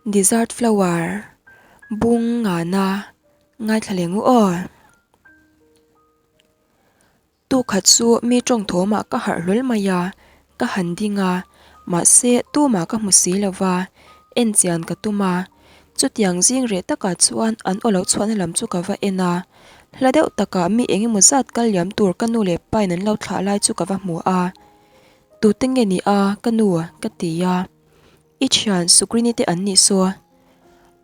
Dessert flower bung ngana ngaithla leng u aw. Tu khat chu mi tawng thawmah ka harh hlawl mai a, ka han ding a, mahse tumah ka hmu si lo va, en chian ka tum a. Chutiang zing reh takah chuan an aw lo chhuahna lam chu ka va en a, hla deuh takah mi eng emaw zat kal liam tur ka nu leh pain an lo thlah lai chu ka va hmu a. Tute nge ni a, ka nu? ka ti a. I thian Sukrini te an nih saw.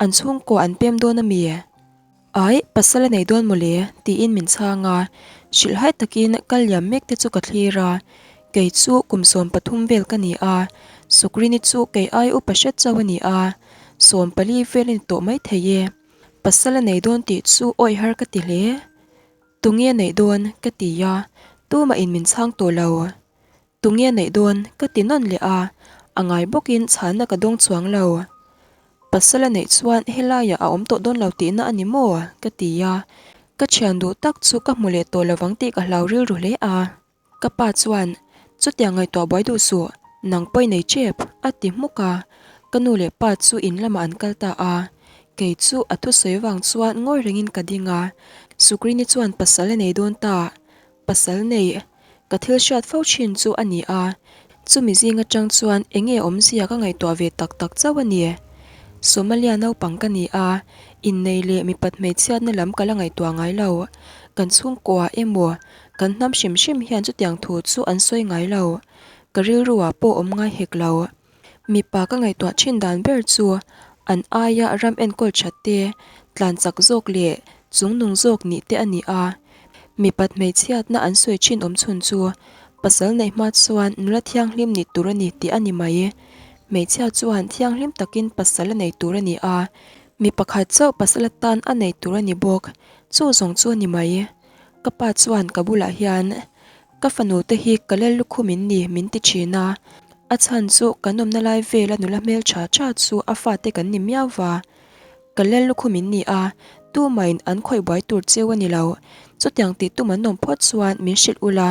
An chhungkaw an pem dawn a mi? Ai, pasal a nei dawn mawle, tiin min chhang a. Hrilhhai takin kal liam mek te chu ka thlir a. Kei chu kum 13 vel ka ni a, Sukrini chu kei ai upa hret chauh a ni a, 14 vel a ni tawh maithei e. Pasal a nei dawn tih chu awih har ka ti hle. Tunge neih dawn? ka ti a, tumah in min chhang tawh lo. Tunge neih dawn? ka ti nawn leh a, a ngai bawkin chhanna ka dawng chuang lo. Pasal a neih chuan helaiah a awm tawh dawn lo tihna a ni maw? ka ti a, ka thian duh tak chu ka hmu leh tawh lovang tih ka hlau rilru hle a. Ka pa chuan, Chutiang ngaihtuah buai duh suh, nang pawh i nei tep, a ti hmuk a. Ka nu leh pa chu in lamah an kal ta a. Kei chu a thusawi vang chuan ngawi rengin ka ding a. Sukrini chuan pasal a nei dawn ta. Pasal nei, ka thil hriat fo thin chu a ni a. Chumi zing atang chuan eng nge awmzia ka ngaihtuah ve tak tak chauh a ni. Somalia naupang ka ni a, innei leh mipat hmeichhiatna lam ka la ngaihtuah ngai lo. Kan chhungkua emaw, kan hnam hrim hrim hian chutiang thu chu an sawi ngai lo. Ka rilru ah pawh awm ngai hek lo. Mipa ka ngaihtuah thin dan ber chu an aia ram enkawl that te, tlan chak zawk leh chungnung zawk nih te a ni a. Mipat hmeichhiatna an sawi thin awm chhun chu pasal neih hma chuan nula thianghlim nih tur a ni tih a ni mai. Hmeichhia chuan thianghlim takin pasal a nei tur a ni a, mi pakhat chauh pasal atan a nei tur a ni bawk. Chu zawng chu a ni mai. Ka pa chuan ka bulah hian Ka fanu te hi ka lel lukhum in ni min ti thin a, a chhan chu kan awmna lai vela nula hmel tha tha chu a fate kan ni miau va. Ka lel lukhum in ni a, tumahin an khawih buai tur cheu a ni lo. Chutiang tih tum an awm phawt chuan min hrilh ula,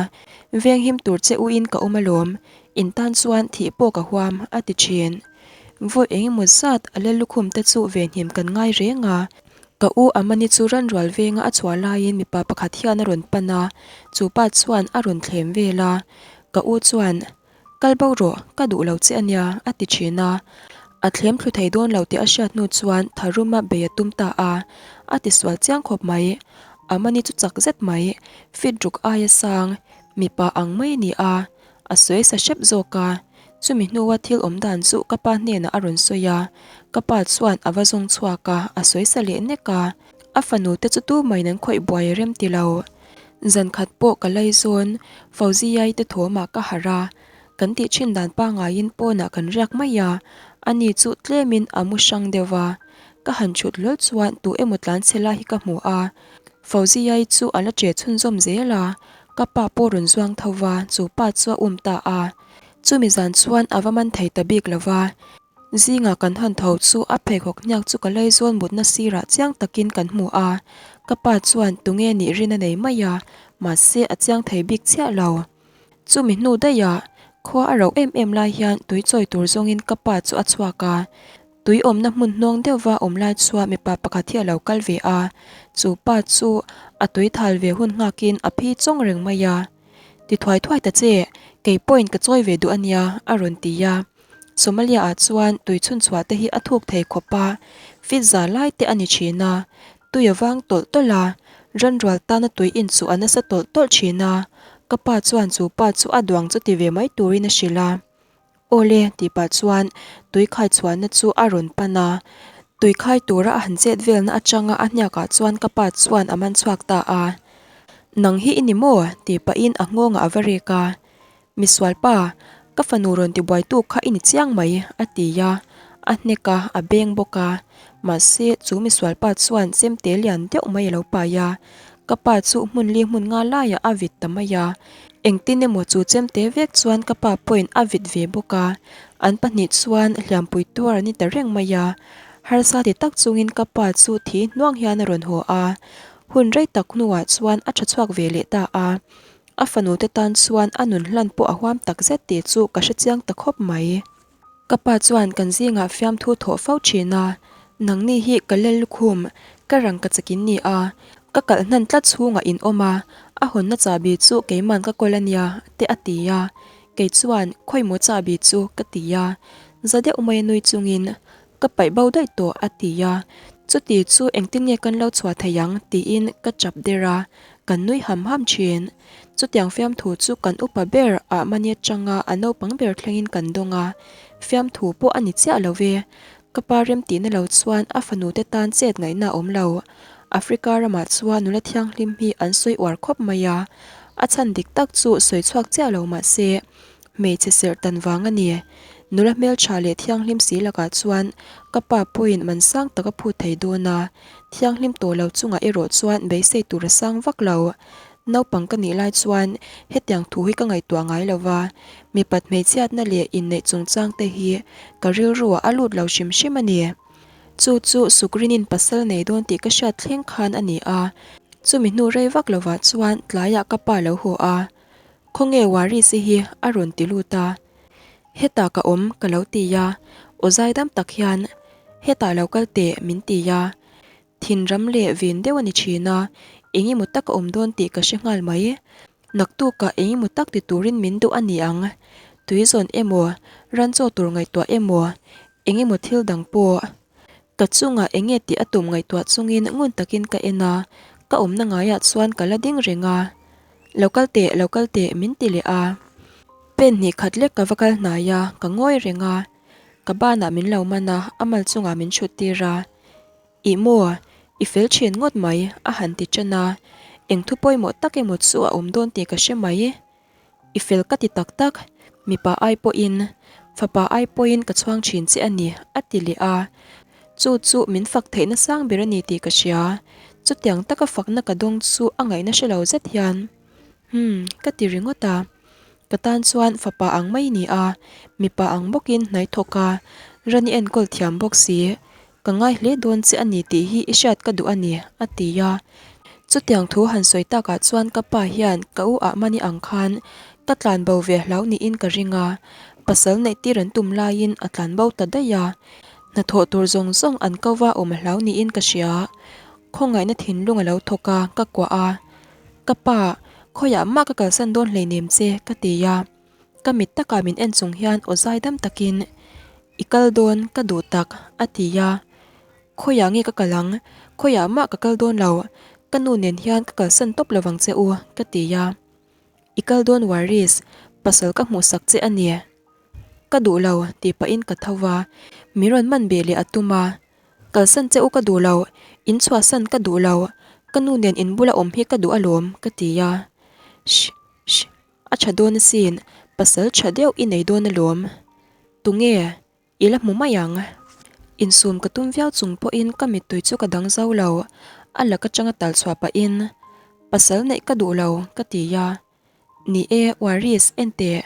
venghim tur che u in ka awm alawm, in tan chuan thih pawh ka huam, a ti thin. Vawi eng emaw zat a lel lukhum te chu venhim kan ngai reng a. Ka u Amani chu ranrual venga a chhuah laiin mipa pakhat hian a rawn pan a, chu pa chuan a rawn thlem vel a. Ka u chuan, Kal bo rawh, ka duh lo che ania, a ti thin a. A thlem thlu thei dawn lo tih a hriat hnu chuan tharuma bei a tum ta a, a ti sual chiang khawp mai. Amani chu chak zet mai, fit ruk aia sang, mipa ang mai a ni a, a sawi sa hrep zawk a. Chumi hnua thil awm dan chu ka pa hnenah a rawn sawi a, ka pa chuan a va zawng chhuak a, a sawi sa leh nek a. A fanu te chu tumah in an khawih buai a rem ti lo. Zan khat pawh ka laizawn Fauziai te thawmah ka harh a, kan tih thin dan pangaiin pawnah kan riak mai a, ani chu tlemin a mu hrang deuh va. Ka han chhut hlawl chuan tu emaw tlan chhe lai hi ka hmu a, Fauziai chu a la che chhunzawm zel a, ka pa pawh rawn zuang tho va, chu pa chu a um ta a. Chumi zan chuan a va man thei ta bik lo va, zingah kan han tho chu a pheikhawk hniak chu ka laizawn mutna sirah chiang takin kan hmu a, ka pa chuan tunge nih rin a nei mai a, mahse a chiang thei bik chiah lo. Chumi hnu daihah khua a rauh em em lai hian tui chawi tur zawngin ka pa chu a chhuak a, tui awmna hmun hnawng deuhva awm lai chuan mipa pakhat hi a lo kal ve a, chu pa chu a tui thal ve hun nghakin a phi chawng reng mai a. Ti thuai thuai ta che, kei pawhin ka chawi ve duh a nia, a rawn ti a. Somalia-ah chuan tui chhunchhuah te hi a thuk thei khawp a, fit za lai te a ni thin a. Tui a vang tawlh tawlh a, ranrual tana tui inchuh a nasa tawlh tawlh thin a. Ka pa chuan chu pa chu a duang chu ti ve mai turin a hrilh a. Awle, tih pah chuan tui khai chhuahna chu a rawn pan a. Tui khai tura a han chet velna atanga a hniakah chuan ka pa chuan a man chhuak ta a. Nang hi i ni maw? tih pahin a nghawngah a va rek a. Misual pa, ka fanu rawn tibuaitu kha i ni chiang mai, a ti a. A hnek a, a beng bawk a. Mahse, chu misual pa chuan chemte lian deuh mai a lo pai a. Ka pa chu hmun li hmun nga laiah a vit ta mai a. Engtin emaw chu chemte vek chuan ka pa pawhin a vit ve bawk a, an pahnih chuan hliampui tuar an ni ta reng mai a. Harsa ti tak chungin ka pa chu thi hnuang hian a rawn haw a, hun rei tak hnuah chuan a tha chhuak ve leh ta a. A fanu te tan chuan a nun hlan pawh a huam tak zet tih chu ka hre chiang ta khawp mai. Ka pa chuan kan zingah fiamthu thawh fo thin a, nangni hi ka lel lukhum, ka rangka chak in ni a, ka kalh hnan tlat chhungah in awm a, a hawnna chahbi chu keiman ka kawl a nia, te a ti a. Kei chuan, Khawimaw chahbi chu? ka ti a. Za deuh mai a nui chungin, Ka paih bo daih tawh, a ti a. Chuti chu engtin nge kan lo chhuah thei ang? tiin ka chap der a, kan nui ham ham thin. Chutiang fiamthu chu kan upa ber ah mani atanga a naupang ber thlengin kan dawng a, fiamthu pawh a ni chiah lo ve. Ka pa remtihna lo chuan a fanu te tan chet ngaihna a awm lo. Africa ramah chuan nula thianghlim hi an sawi uar khawp mai a, a chhan dik tak chu sawi chhuak chiah lo mah se, hmeichhe serh tan vang a ni. Nula hmeltha leh thianghlim si lakah chuan ka pa pawhin man sang tak a phut thei dawn a, thianghlim tawh lo chungah erawh chuan beisei tur a sang vak lo. Naupang ka nih lai chuan hetiang thu hi ka ngaihtuah ngai lo va, mipat hmeichhiatna leh inneih chungchang te hi ka rilruah a lut lo hrim hrim a ni. Chu chu Sukrinin pasal nei dawn tih ka hriat thleng khan a ni a, chumi hnu rei vak lovah chuan tlaiah ka pa lo haw a, Khawnge Warisi hi a rawn ti lut a, hetah ka awm ka lo ti a, aw zaidam tak hian hetah lo kal teh min ti a, Thinram leh ven deuh a ni thin a, eng emaw tak a awm dawn tih ka hre nghal mai. Naktukah eng emaw tak ti turin min duh a ni ang. Tui zawn emaw, ran chaw tur ngaihtuah emaw, eng emaw thil dang pawh. Ka chungah eng nge tih a tum ngaihtuah chungin ngun takin ka en a, ka awmna ngaiah chuan ka la ding reng a. Lo kal teh, lo kal teh min ti leh a. Pen hnih khat lek ka va kal hnai a, ka ngawi reng a. Ka banah min lo man a, a mal chungah min chhut tir a. Ih maw, i fel thin ngawt mai, a han ti tan a. Eng thu pawimawh tak emaw chu a awm dawn tih ka hre mai. I fel ka ti tak tak, mipa ai pawhin, fapa ai pawhin ka chhuang thin che a ni, a ti leh a. Chu chu min fak theihna sang ber a ni tih ka hria. Chutiang taka fakna ka dawng chu a ngaihna hre lo zet hian, Hmm, ka ti ringawt a. Ka tan chuan fapa ang mai ni a, mipa ang bawkin hnai thawk a, ran i enkawl thiam bawk si. Ka ngai hle dawn che a ni tih hi i hriat ka duh a ni, a ti a. Chutiang thu han sawi takah chuan ka pa hian ka u ah mani ang khan ka tlan bo ve hlau niin ka ring a, pasal neih tir an tum laiin a tlan bo ta daih a. Hnathawh tur zawng zawng an ko va awm a hlau niin ka hria. Khawngaihna thinlung a lo thawk a, ka kuah a. Ka pa, khawiah mah ka kalsan dawn hleinem che, ka ti a. Ka mit takah min en chung hian aw zaidam takin, I kal dawn, ka duh tak, a ti a. Khawiah nge ka kal ang? Khawiah mah ka kal dawn lo, ka nu nen hian ka kalsan tawp lovang che u, ka ti a. I kal dawn Waris, pasal ka hmuhsak che a ni. Ka duh lo, tih pahin ka tho va, min rawn man beh leh a tum a. Kalsan che u ka duh lo, in chhuahsan ka duh lo, ka nu nen in bula awm hi ka duh alawm, ka ti a. Shh, shh, a tha dawn asin, pasal tha deuh i nei dawn alawm. Tunge? I la hmu mai ang. Insum ka tum viau chung pawhin ka mittui chu ka dang zo lo, a lak atanga tal chhuah pahin, Pasal neih ka duh lo, ka ti a. Ni e, Waris, en teh.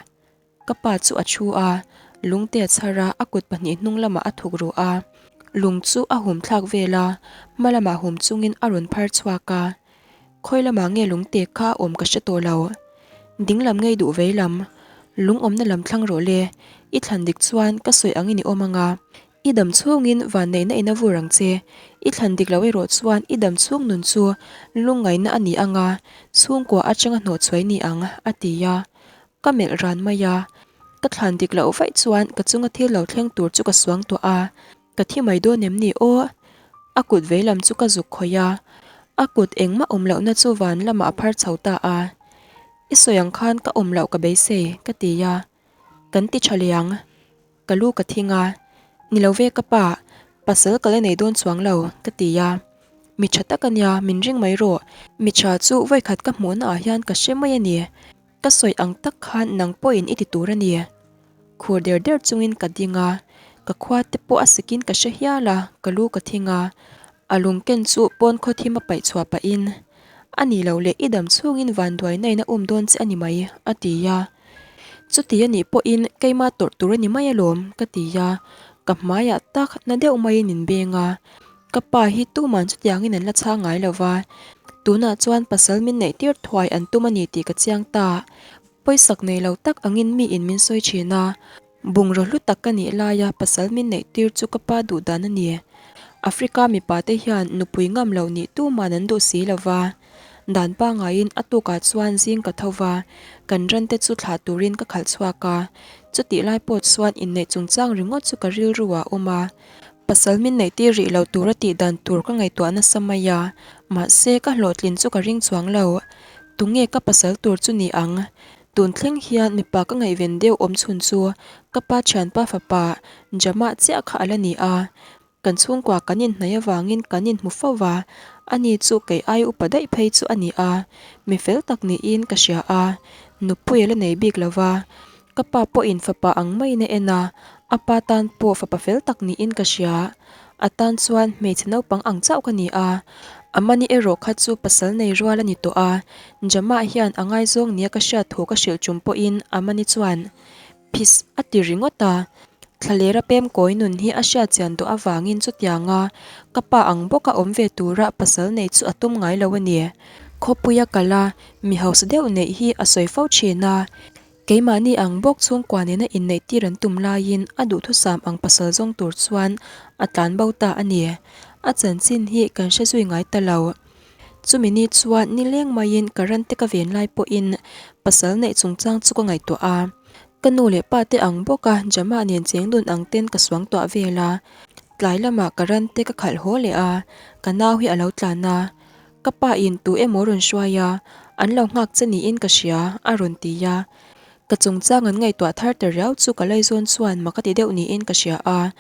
Ka pa chu a thu a, lungte a chhar a, a kut pahnih hnung lamah a thuk ruh a. Lung chu a hum thlak vel a, hma lamah hum chungin a rawn phar chhuak a. Khawi lamah nge lungte kha a awm ka hre tawh lo. Ding lam ngei duh vei lam, lung awmna lam thlang rawh le, i thlan dik chuan ka sawi angin i awm anga, i dam chhungin vanneihna in a vur ang che, i thlan dik loh erawh chuan i dam chhung nun chu lungngaihna a ni anga, chhungkua atanga hnawhchhuai ni ang, a ti a. Ka melh ran mai a, ka thlan dik loh vaih chuan ka chunga thil lo thleng tur chu ka suang tuah a, ka thi mai dawn em ni aw? A kut veilam chu ka zuk khawih a, a kut engmah awm lohna chu van lamah a phar chho ta a. I sawi ang khan ka awm loh ka beisei, ka ti a. Kan ti tha leh ang. Ka lu ka thing a, Ni lo ve ka pa, pasal ka la nei dawn chuang lo, ka ti a. Mi tha tak a nia, min ring mai rawh. Mi tha chu vawikhat ka hmuhna ah hian ka hre mai a ni. Ka sawi ang tak khan nang pawhin i ti tur a ni. Khur der der chungin ka ding a, ka khua te pawh a sikin ka hre hial a, ka lu ka thing a. A lung ken chu pawn khaw thim a paih chhuah pahin, A nih loh leh i dam chhungin vanduaina in a um dawn che a ni mai, a ti a. Chuti a nih pawhin keimah tawrh tur a ni mai alawm, ka ti a. Ka hmaiah tak na deuh maiin min beng a. Ka pa hi tuman chutiangin an la chhang ngai lo va, tunah chuan pasal min neih tir thuai an tum a ni tih ka chiang ta. Pawisak nei lo tak angin miin min sawi thin a. Bungraw hlu tak ka nih laia pasal min neih tir chu ka pa duh dan a ni. Africa mipa te hian nupui ngam loh nih tuman an duh si lo va. Dan pangaiin a tukah chuan zing ka tho va, kan ran te chu thlah turin ka khalh chhuak a. Chutih lai pawh chuan inneih chungchang ringawt chu ka rilru ah a awm a. Pasal min neih tir rih lo tura tih dan tur ka ngaihtuah nasa mai a, mahse ka hlawhtlin chu ka ring chuang lo. Tunge ka pasal tur chu ni ang? Tun thleng hian mipa ka ngaihven deuh awm chhun chu ka pa thianpa fapa Jama chiah kha a la ni a. Kan chhungkua kan inhnaih avangin kan inhmu fo va, ani chu kei ai upa daih phei chu a ni a, mi fel tak niin ka hria a, nupui a la nei bik lo va. Ka pa pawhin fapa ang maiin a en a, a pa tan pawh fapa fel tak niin ka hria. A tan chuan hmeichhe naupang ang chauh ka ni a, Amani erawh kha chu pasal nei rual a ni tawh a, Jama hian a ngaizawng nia ka hriat thu ka hrilh tum pawhin Amani chuan phis a ti ringawt a, thlalera pem kawi nun hi a hriat chian duh avangin chutianga ka pa ang bawka awm ve tura pasal neih chu a tum ngai lo a ni. Khawpuia kal a, mi hausa deuh neih hi a sawi fo thin a, Keimahni ang bawk chhungkua nena inneih tir an tum laiin a duhthusam ang pasal zawng tur chuan a tlan bo ta a ni. A chanchin hi kan hre zui ngai ta lo. Chumi ni chuan nileng maiin ka rante ka ven lai pawhin pasal neih chungchang chu ka ngaihtuah a. Ka nu leh pa te ang bawka Jama nen cheng dun ang ten ka suangtuah vel a. Tlai lamah ka rante ka khalh haw leh a, ka nau hi a lo tlan a. Ka pa in tu emaw rawn hruai a, an lo nghak che niin ka hria, a rawn ti a. Ka chungchang an ngaihtuah thar ta riau chu ka laizawn chuan mak a ti deuh niin ka hria a.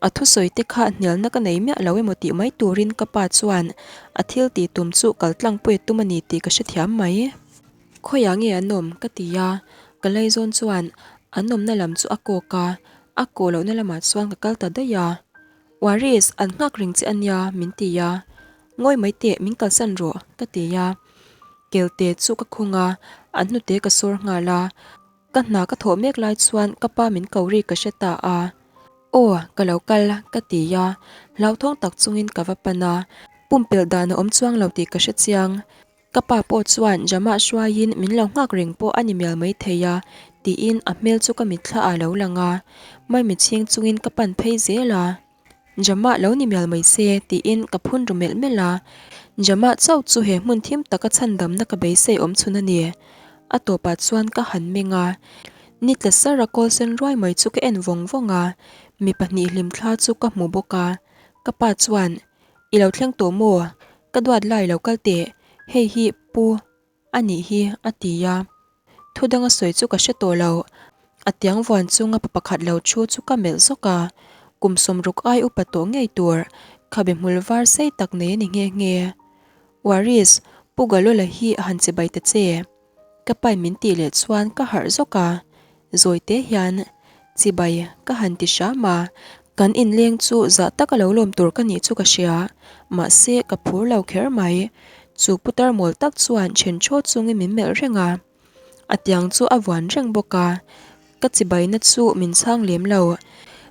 A thusawi te kha hnialna ka nei miah lo emaw tih mai turin ka pa chuan a thil tih tum chu kal tlangpui a tum a ni tih ka hrethiam mai. Khawiah nge an awm? ka ti a, ka laizawn chuan an awmna lam chu a kawk a, a kawh lohna lamah chuan ka kal ta daih a. Waris, an nghak reng che a nia, min ti a. Ngawi mai teh, min kalsan rawh, ka ti a. Kelte chu ka khung a, an hnute ka sawr nghal a. Ka hna ka thawh mek lai chuan ka pa min ko ri ka hre ta a. Aw, ka lo kal, ka ti a. Hlauthawng tak chungin ka va pan a. Pumpelh dan a awm chuang lo tih ka hre chiang. Ka pa pawh chuan Jamah hruaiin min lo nghak reng pawh a ni mial mai thei a, tiin a hmel chu ka mitthla ah lo lang a. Maimichhing chungin ka pan phei zel a. Jamah lo ni mial mai se, tiin ka phun ru melh melh a. Jamah chauh chu he hmun thim taka chhandamna ka beisei awm chhun a ni. A tawpah chuan ka han meng a. Ni tla sara kawl sen ruai mai chu ka en vawng vawng a. Mi pahnih hlimthla chu ka hmu bawk a. Ka pa chuan, I lo thleng tawh maw? Ka duat lai lo kal teh, hei hi pu a nih hi a ti a. Thu danga sawi chu ka hre tawh lo. A tiang vuan chunga pa pakhat lo thu chu ka melh zawk a. Kum sawmruk ai upa tawh ngei tur khabe hmul var sei tak nei a ni nghe nghe. Waris, Pu Galola hi han che bai ta che. Ka pain min tih leh chuan ka harh zawk a, zawi te hian chibai ka han ti hram a, kan inleng chu zah taka lo lawm tur ka nih chu ka hria, mahse ka phur lo kher mai. Chu putar mawl tak chuan then thaw chungin min melh reng a, a tiang chu a vuan reng bawk a, ka chibaina chu min chhang lem lo.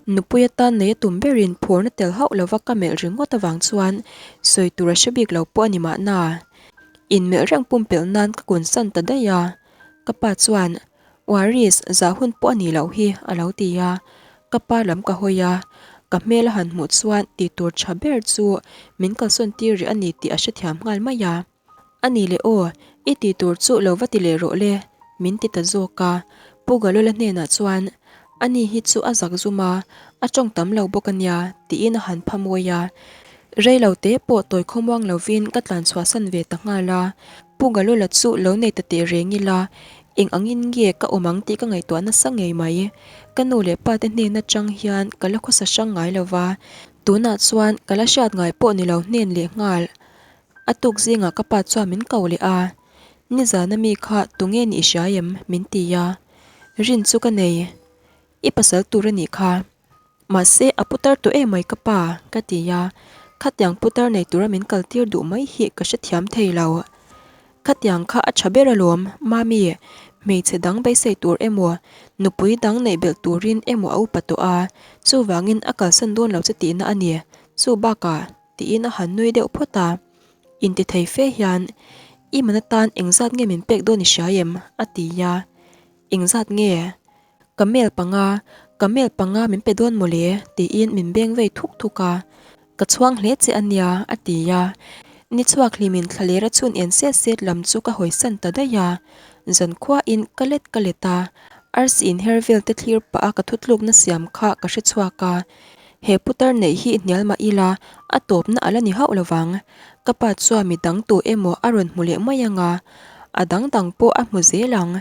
Nupui atan nei a tum berin phurna tel hauh lova ka melh ringawt avang chuan sawi tur a hre bik lo pawh a ni mahna. Inmelh reng pumpelh nan ka kun san ta daih a, ka pa chuan, Waris, zah hun pawh a nih loh hi, a lo ti a. Ka pa lam ka hawi a, ka hmel a han hmuh chuan tih tur tha ber chu min kalsawn tir rih a ni tih a hrethiam nghal mai a. A ni leh aw, i tih tur chu lo va ti leh rawh le, min ti ta zawk a. Pu Galola hnenah chuan, Ani hi chu a zak zum a, a tawng tam lo bawk a nia, tiin a han pha mawi a. Rei lo te pawh tawi khawmuang lovin ka tlan chhuahsan ve ta nghal a. Pu Galola chu lo nei ta teh reng ila, eng angin nge ka awm ang tih ka ngaihtuah nasa ngei mai. Ka nu leh pa te hnen atang hian ka la khawsa hrang ngai lo va, tunah chuan ka la hriat ngai pawh ni lo hnen leh nghal. A tuk zingah ka pa chuan min ko leh a, Nizana mi kha tunge nih hria em? min ti a. Rin chu ka nei. I pasal tur a nih kha. Mahse a putar tawh em mai ka pa, ka ti a. Khatiang putar nei tura min kaltir duh mai hi ka hrethiam thei lo. Khatiang kha a tha ber alawm, Mami, hmeichhe dang beisei tur emaw, nupui dang neih belh turin emaw a upa tawh a, chuvangin a kalsan dawn lo che tihna a ni. Chu bakah, tiin a han nui deuh phawt a. Intithei fe hian, I man atan engzat nge min pek dawn i hria em? a ti a. Engzat nge? Ka mail panga. Camel panga min pe dawn mawle, tiin min beng vei thuk thuk a. Ka chhuang hle che a nia, a ti a. Ni chhuak hlimin thlalera chhun en set set lam chu ka hawisan ta daih a. Zankhuain ka let ka let a, arsi inher vel te thlir pah a ka thutlukna siam kha ka hre chhuak a. He putar neih hi hnial mah ila, a tawpna a la ni hauh lovang. Ka pa chuan mi dang tu emaw a rawn hmu leh mai ang a, a dang dang pawh a hmu zel ang.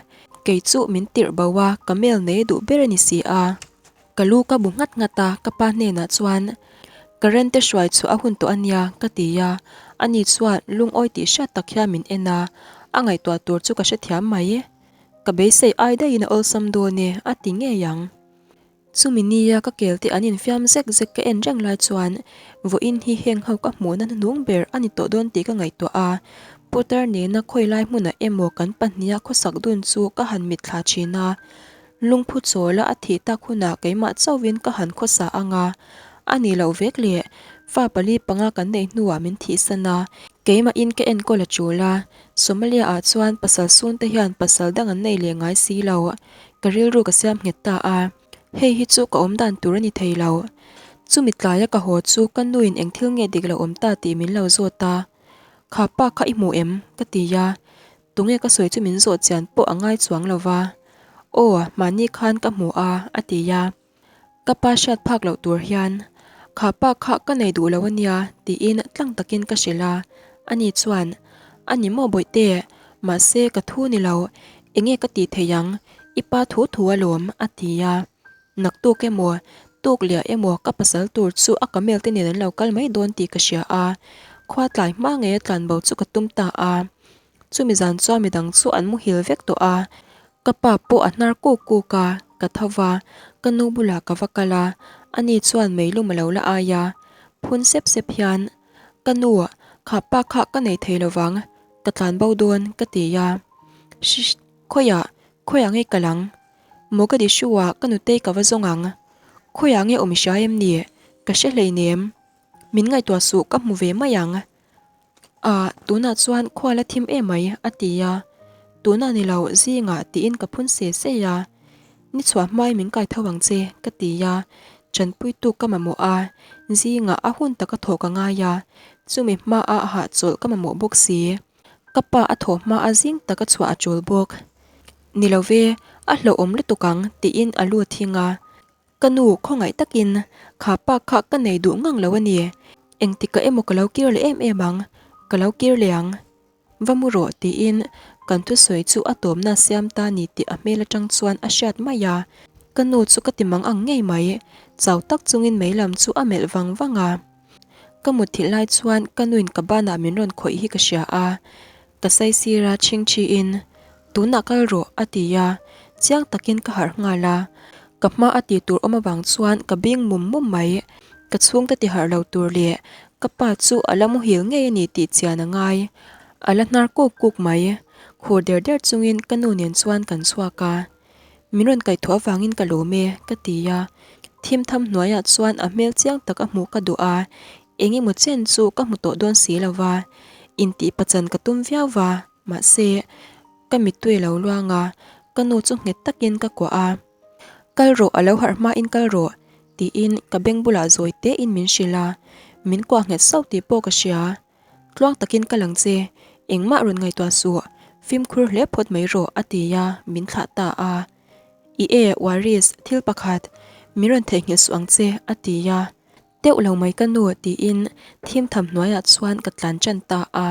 Kei chu min tirh bo a, ka mail nei duh ber a ni si a. Ka lu ka bu nghat nghat a, ka pa hnenah chuan, Ka rente hruai chhuah a hun tawh a nia, ka ti a. Ani chuan lungawi tih hriat tak hian min en a, a ngaihtuah tur chu ka hrethiam mai. Ka beisei ai daihin a awlsam dawn e, a ti ngei ang. Chumi nia ka kel te an infiam zek zek ka en reng lai chuan vawiin hi heng ho ka hmuhna hnuhnung ber a ni tawh dawn tih ka ngaihtuah a, Putar nena khawi lai hmunah emaw kan pahniha khawsak dun chu ka han mitthla thin a, lungphu chawla a thih tak hunah keimah chauhin ka han khawsa ang a, a nih loh vek le, fa pali panga kan neih hnuah min thihsan a, keimahin ka enkawl a tul a, Somalia ah chuan pasal sun te hian pasal dang an nei leh ngai si lo. Ka rilru ka siam nghet ta a, hei hi chu ka awm dan tur a ni thei lo. Chumi tlaia ka haw chu ka nuin eng thil nge dik lo awm ta tih min lo zawt a, Kha pa kha i hmu em? ka ti a, tunge ka sawi chu min zawh chian pawh a ngai chuang lo va. Aw, mahni khan ka hmu a, a ti a. Ka pa hriat phak loh tur hian, Kha pa kha ka nei duh lo a nia, tiin tlang takin ka hrilh a. Ani chuan, A ni maw Bawihte, mahse ka thu ni lo, enge ka tih theih ang, i pa thu thu alawm, a ti a. Naktuk emaw, tuk liah emaw ka pasal tur chu a camel te nen an lo kal mai dawn tih ka hria a, khua tlai hma ngeia tlanbo chu ka tum ta a. Chumi zan chuan midang chu an muhil vek tawh a, Ka pa pawh a hnar kuk kuk a, ka tho va, ka nu bulah ka va kal a, ani chuan meilum a lo la ai a, phun sep sep hian, Ka nu, kha pa kha ka nei thei lovang, ka tlan bo dawn, ka ti a. Shh, khawiah, khawiah nge kal ang? Mogadishu-ah ka nutei ka va zawng ang. Khawiah nge awm i hria em ni? Ka hre hleinem. Min ngaihtuah suh ka hmu ve mai ang. Ah, tunah chuan khua la thim em mai, a ti a. Tunah ni lo, zingah tiin ka phun se se a. Ni chhuah hmai min kai tho ang che, ka ti a. Tanpuitu ka mamawh a, zingah a hun taka thawh ka ngai a, chumi hmaah a hahchawlh ka mamawh bawk si. Ka pa a thawh hma a zing taka chhuah a tul bawk. Ni lo ve, a hlauhawm lutuk ang, tiin a lu a thing a. Ka nu, khawngaih takin, kha pa kha ka nei duh ngang lo a ni. Engtikah emaw ka lo kir leh em em ang, ka lo kir leh ang. Va mu rawh tiin kan thusawi chu a tawmna siam ta ni tih a hmel atang chuan a hriat mai a. Ka nu chu ka ti mang ang ngei mai, chau tak chungin mei lam chu a melh vang vang a. Ka mutthilh lai chuan ka nuin ka banah min rawn khawih hi ka hria a. Ka saisir a chhingchhiin, Tunah kal rawh, a ti a, chiang takin ka harh nghal a. Ka hma a tih tur awm avang chuan ka bing mum mum mai. Ka chhungte ti harh lo tur leh ka pa chu a la muhil ngei a ni tih chian a ngai. A la hnar kuk kuk mai. Khur der der chungin ka nu nen chuan kan chhuak a. Min rawn kaihthawh avangin ka lawm e, ka ti a. Thim tham hnuaiah chuan a hmel chiang tak a hmuh ka duh a, eng emaw chen chu ka hmu tawh dawn si lo va, intih pachan ka tum viau va, mahse, ka mittui a lo luang a, ka nu chu nghet takin ka kuah a. Kal rawh, a lo harh hmain kal rawh, tiin ka beng bulah zawi tein min hrilh a, min kuah nghet sauh tih pawh ka hria. Tluang takin ka lang che, engmah rawn ngaihtuah suh, fimkhur hle phawt mai rawh, a ti a, min thlah ta a. I e, Waris, thil pakhat, min rawn theihnghilh suh ang che, a ti a. Teuh lo mai ka nu, tiin thim tham hnuaiah chuan ka tlan tan ta a.